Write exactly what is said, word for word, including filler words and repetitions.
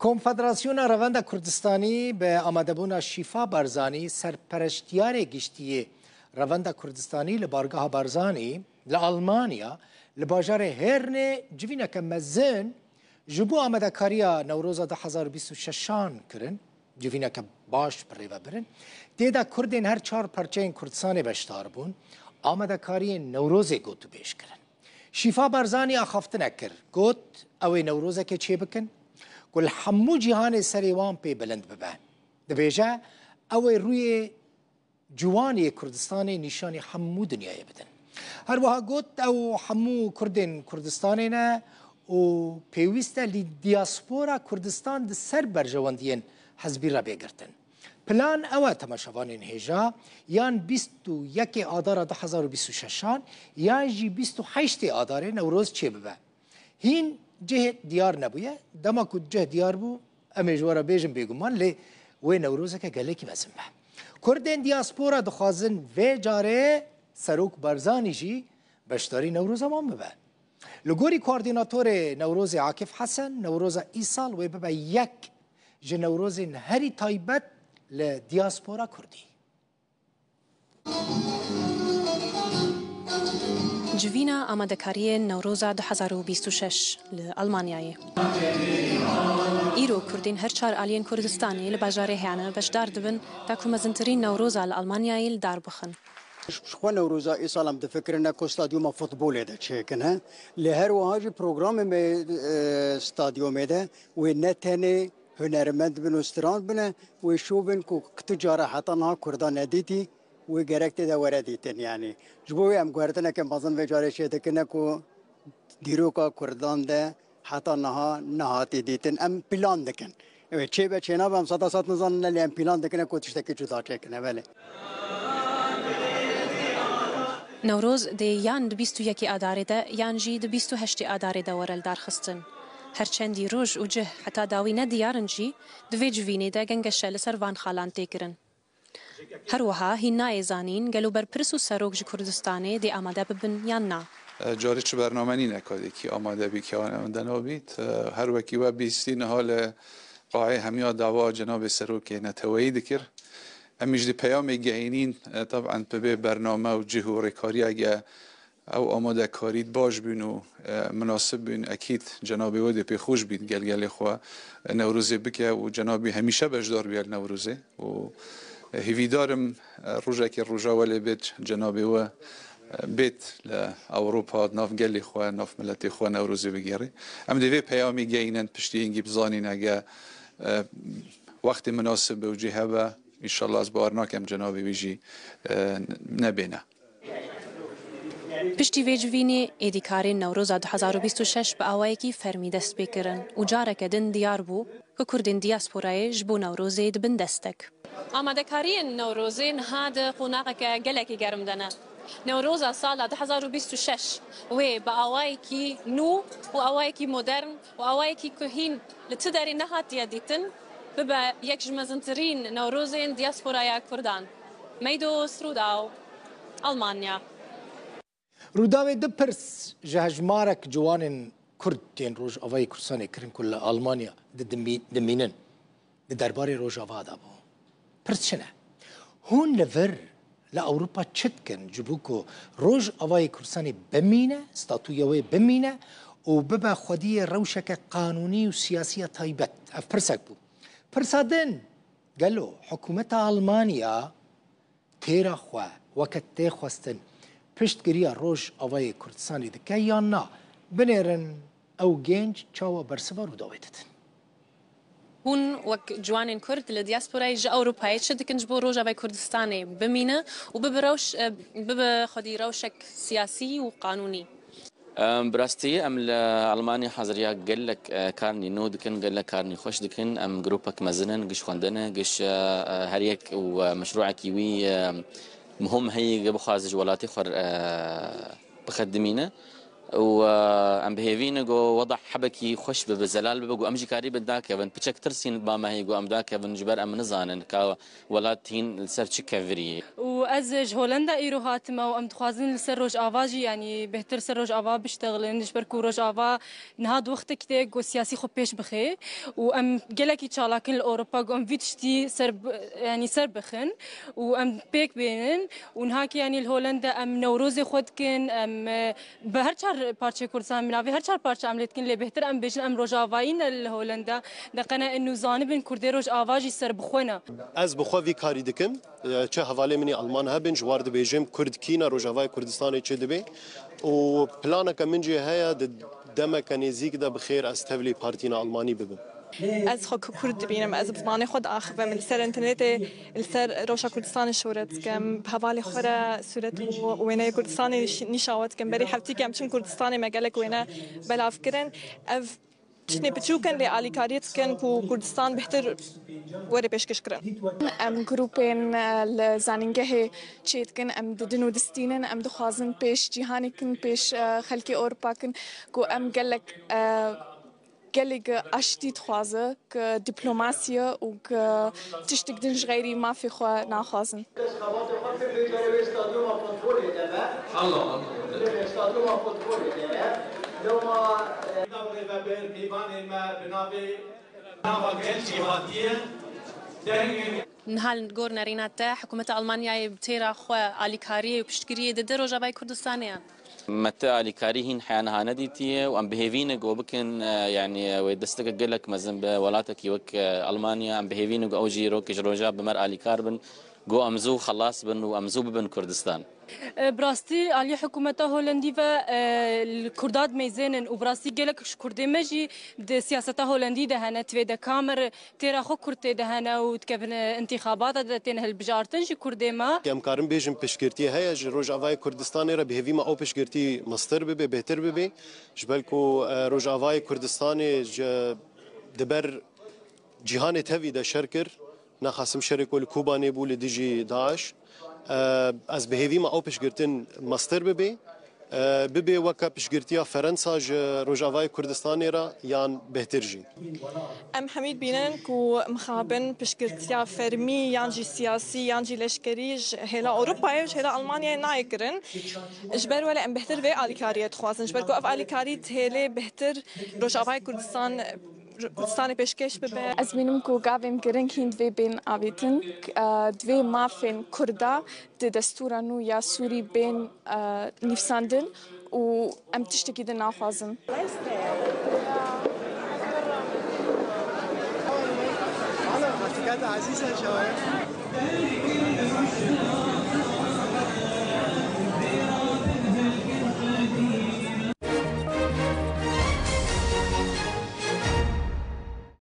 Konfederasyona Revenda Kurdistanî bi amadebûna Şîfa Barzanî, serpereştiyarê giştî yê Revenda Kurdistanî li bargeha Barzanî li Almanya, li bajarê Hêrnê civîneke mezin ji bo amadekariya Newroza du hezar û bîst û şeşan kirin. Civîneke baş bi rê ve birin. Tê de Kurdên her çar perçeyên Kurdistanê beşdar bûn. Amadekariyên Newrozê gotûbêj kirin. Şîfa Barzanî axaftinek kir. Got, ew ê Newrozekê çêbikin ku li hemû cîhanê serê wan pê bilind bibe. Dibêje, ew ê rûyê ciwan yê Kurdistanê nîşanî hemû dinyayê bidin. Her wiha got, ew hemû Kurdên Kurdistanê ne û pêwîst e li diaspora Kurdistan di ser berjewendiyên hizbî re bê girtin. Plan ew e, temaşevanên hêja, yan bîst û yekê Adara du hezar û bîst û şeşan, yan jî bîst û heştê Adarê Newroz çêbibe. Hîn cih diyar nebûye. Dema ku cih diyar bû, em ê ji we re bêjin bêguman, lê wê Newrozeke gelekî mezin be. Kurdên diaspora dixwazin vê carê Serok Barzanî jî beşdarî Newroza wan bibe. Li gorî koordînatorê Newrozê Akif Hesen, Newroza îsal wê bibe yek ji Newrozên herî taybet li diaspora Kurdî. Civîna amadekariyên Newroza du hezar û bîst û şeş li Almanyayê. Îro Kurdên her çar aliyên Kurdistanê li bajarê Herne beşdar dibin, ta ku mezintirîn Newroza li Almanyayê li dar bixin. Ji xwe Newroza îsal em difikirine ku stadyuma futbolê de çêkine. Lê her wiha jî programê me, e, stadyumê de wê ne tenê hunermend bin û stran bine, wê şû bin ku tu cara heta niha Kurda nedîtî, wê gerek tê de were dîtin. Yanî ji bo wê em guhertineke mezin vê carê çêdikine ku dîroka Kurdan de heta niha nehatî dîtin. Em plan dikin. Ew ê çêbe çênabe em seta sed nizanin, ne lê em plan dikine ku tiştekî cuda çêkine. Belê. Newroz dê yan di bîst û yekê Adarê de yan jî di bîst û heştê Adarê de were lidarxistin. Her çendî roj û cih heta dawî ne diyar in jî, di vê civînê de gengeşe li ser van xalan tê kirin. Her wiha hîn nayê zanîn gelo berpirs û serok ji Kurdistanê dê amade bibin yan na. E, carê çi bername nîne kadekî amade bî, kî amade nabît. E, her wekî we bîstî niha li qaê hemiya dawa cenabê serokê neteweyî dikir. Em jî di peyamê gehînîn, e, taban bi bê bername û cih û rêkariyeke ew amadekarî baş bûn û, e, minasib bûn. Ekîd cenabê we dê pê xweş bît gel gelê xwe, e, Newrozê bike û cenabê hemîşe beşdar bûye li Newrozê û, e, hêvîdar im, e, rojekê roja welê bêt cenabê we, e, bêt li Ewropa, nav gelê xwe, nav miletê xwe Newrozê bigêrê. Em dê vê peyamê geyînin piştî hingî bizanîn ege, e, wextê minasib be û cih hebe, înşallah ez bawer nakem cenabê wî jî, e, nebêne. Piştî vê civînê, êdîkarên Newroza du hezar û bîst û şeş bi awayekî fermî dest pê kirin û careke din diyar bû ku Kurdên diasporayê ji bo Newrozê dibin destek. Amadekariyên Newrozê niha di qonaxeke gelekî germ de ne. Newroza sala du hezar û bîst û şeş wê bi awayekî nû û awayekî modern û awayekî ku hîn li ti derê nehatiye dîtin, bibe yek ji mezintirîn Newrozên diasporaya Kurdan. Meydo Srûdaw, Almanya. Rûdawê du pirs ji hejmarek ciwanên Kurd yên Rojavayê Kurdistanê kirin ku li Almanya di dimî-, dimînin, di derbarê Rojava de bû. Pirs çi ne? Hûn li vir li Ewropa çi dikin ji bo ku Rojavayê Kurdistanê bimîne, statûya wê bimîne û bibe xwediyê rewşeke qanûnî û siyasî ya taybet? Ev pirsek bû. Pirsa din, gelo hikûmeta Almanya têra xwe weke tê xwestin piştgiriya Rojavayê Kurdistanê dike yan na? Binêrin ew gênc çawa bersiva Rûdawê didin? Hûn wek ciwanên Kurd li diasporayê ji Ewropayê çi dikin ji bo Rojavayê Kurdistanê bimîne û bibe rewş, e, bibe xwedî rewşek siyasî û qanûnî? Em, bi rastî em li Almanya haziriya gelek, e, karnî nû dikin, gelek karnî xweş dikin. Em grûpek mezin in, giş xwendin e, giş, e, e, her yek û, e, meşrûekî wî, e, muhim heye, bixwaze ji welatê xwe, e, bixe dimîne. û, e, em bi hêvî ne ku weda hebekî xweş bibe, zelal bibe, ku em jî karîbin dakevin. Piçek tirsîn ba me heye ku em dakevin, ji ber em nizanin ka welat hîn li ser çi kevirî. Û ez ji Holenda îro hatime û em dixwazin li ser Rojava jî, yanî bêhtir ser Rojava biştexilin, ji ber ku Rojava niha di wextekî de ku siyasî xwe pêş bixe û em gelekî çalak in li Ewropa ku em vî tiştî ser bi-, yanî ser bixin û em pêk bênin û niha ki yanî li Holenda em Newrozê xwe dikin, em, e, bi her çar parçeyê Kurdistan, bi navê her çar parçe em lê dikin, lê bêhtir em bêjin em Rojavayî ne li Holenda, de qene inu zanibin Kurdê Rojava jî serbixwe ne. Ez bi xwe vî karî dikim. Çi hevalê min ê Alman hebin, ji war dibêjim Kurd kî ne, Rojavayê Kurdistanê çi dibe. Û planeke min jî heye, di demeke nêzîk de bi xêr ez tevlî partîna Almanî bibim. Ez xwe ku Kurd dibînim, ez bi zimanê xwe diaxivim, li ser înternetê, li ser Rewşa Kurdistanê şoret dikim, bi hevalê xwe re sûret û wêneyê Kurdistanê nîş-, nîşa we dikim. Berî heftîkê em çûn Kurdistanê, me gelek wêne belav kirin. Ev tiştê piçûk in, lê alîkariyê dikin ku Kurdistan bêhtir were pêşkêş kirin. Em grûpên, e, li zanîngehê çêdikin, em didin û distînin, em dixwazin pêş cîhanê kin, pêş, e, xelkê Ewropa kin ku em gelek, e, gelek aştî dixwaze, ku dîplomasiye û ku tiştik din ji xeyrî mafê xwe naxwazin. Kes xebatê xwe kir, lê berê wê stadyuma futbolê de be. Allah Allah. Lê stadyuma futbolê de be. Lewma, e, Navê me bir mîvanê me bi navê Nava Gel Cîhatiyê dengê Niha li gor nerîna te, hikûmeta Almanyayê bi têra xwe alîkariyê û piştgiriyê dide Rojavayê Kurdistanê yan? Me ti alîkarî hîn heya niha nedîtiye û em bi hêvî ne ku bikin, e, yanî wê destekek gelek mezin bi welatekî wek, e, Almanya, em bi hêvî ne ku ew jî rokê ji roja bi me re alîkar bin, ku em zû xelas bin û em zû bibin Kurdistan. E, bi rastî alî hikûmeta Holendî ve, e, li Kurda dimeyzênin û bi rastî gelek ji Kurdê me jî di siyaseta Holendî de hene, divê de kamer têra xwe Kurd tê de hene û dikevin, e, întîxabata de tên hilbijartin jî Kurdê me. Em karin bêjin piştgirtî heye ji Rojavayê Kurdistanê re, bi hêvî me ew piştgirtî mestir bibe, bêhtir bibe. Ji ber ku, e, Rojavayê Kurdistanê ji, di ber cîhanê tevî de şer kir. Nexasim şerê ku li Kobanê bû li dijî DAIŞ. E, ez bi hêvî me ew piştgirtin mestir bibe. E, bibe weke piştgirtiya Ferensa ji Rojavayê Kurdistanê re yan bêhtir jî. Em hemî dibînin ku mixabin piştgirtiya fermî yan jî siyasî yan jî leşkerî ji hêla Ewropayê û ji hêla Almanyayê nayê kirin. Ji ber wele em bêhtir vê alîkariyê dixwazin. Ji ber ku ev alîkarî dihêlê bêhtir Rojavayê Kurdistan, Kurdistanê pêşkêş bibe. Ez bînim ku gavên giring hîn divê bên avêtin, k-, e, divê mafên Kurda di destûra nû ya Sûrî bên, e, nivîsandin û em tiştekî din naxwazin.